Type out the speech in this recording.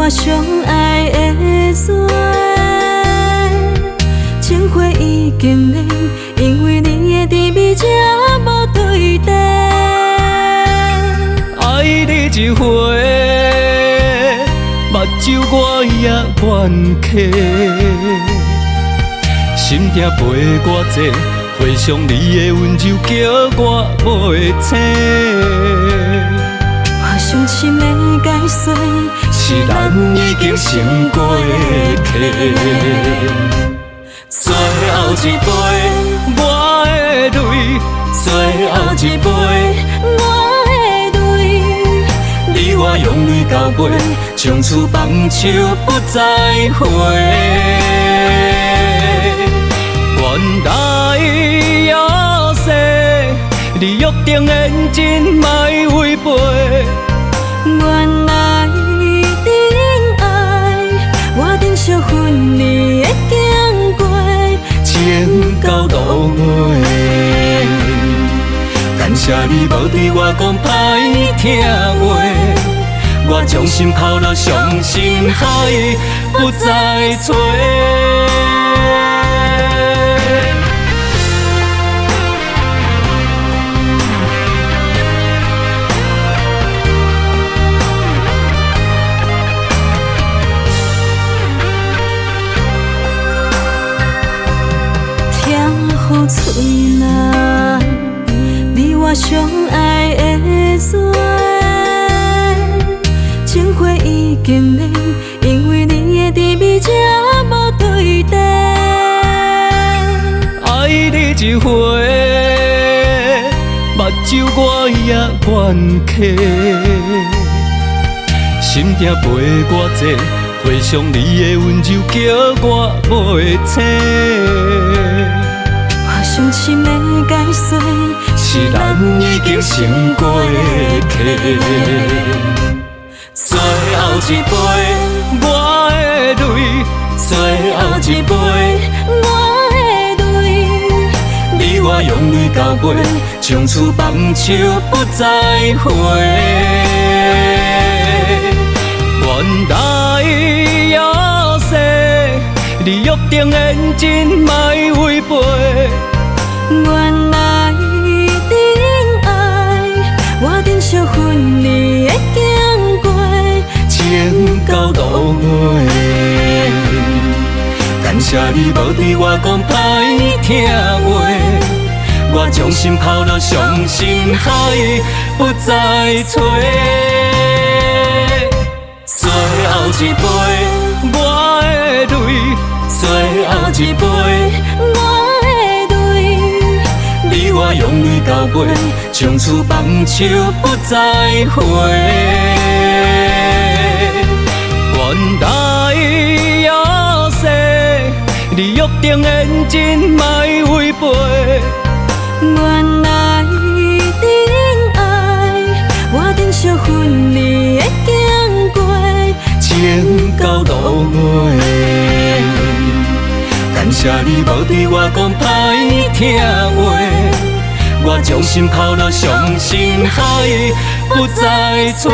我上愛的人。情花已經冷，因為你的甜蜜這無對底。愛你一回，目睭我也願開，心疼陪我坐，回想你的溫柔叫我袂醒。我傷心的解說，是咱已經成過客。最後一杯，我的淚，最後一杯，我的淚。你我用淚交陪，從此放手不再回。原來約誓，你約定認真莫違背。原來等愛，我等惜分離的經過，情到落尾，感謝你無對我講歹聽話，我將心拋落傷心海，不再揣。聽雨吹啦，你我相愛的人，情花已經冷，因為你的甜蜜這無對底。愛你一回，目睭我也願開，心疼陪我坐，回想你的溫柔叫我袂醒。我傷心的解說，是咱已經成過客。最後一杯，我的淚，最後一杯，我的淚。你我用淚交陪，從此放手不再回。原來約誓，你約定認真莫違背。原來等愛，我等惜分離的經過，情到落尾，感謝你無對我講歹聽話，我將心拋落傷心海，不再揣。最後一杯，我的淚，最後一杯，我的淚。你我用淚交陪，從此放手不再回。原來約誓，你約定認真莫違背。原來等愛，我等惜分離的經過，情到落尾，感謝你無對我講歹聽話，我將心拋落傷心海，不再揣。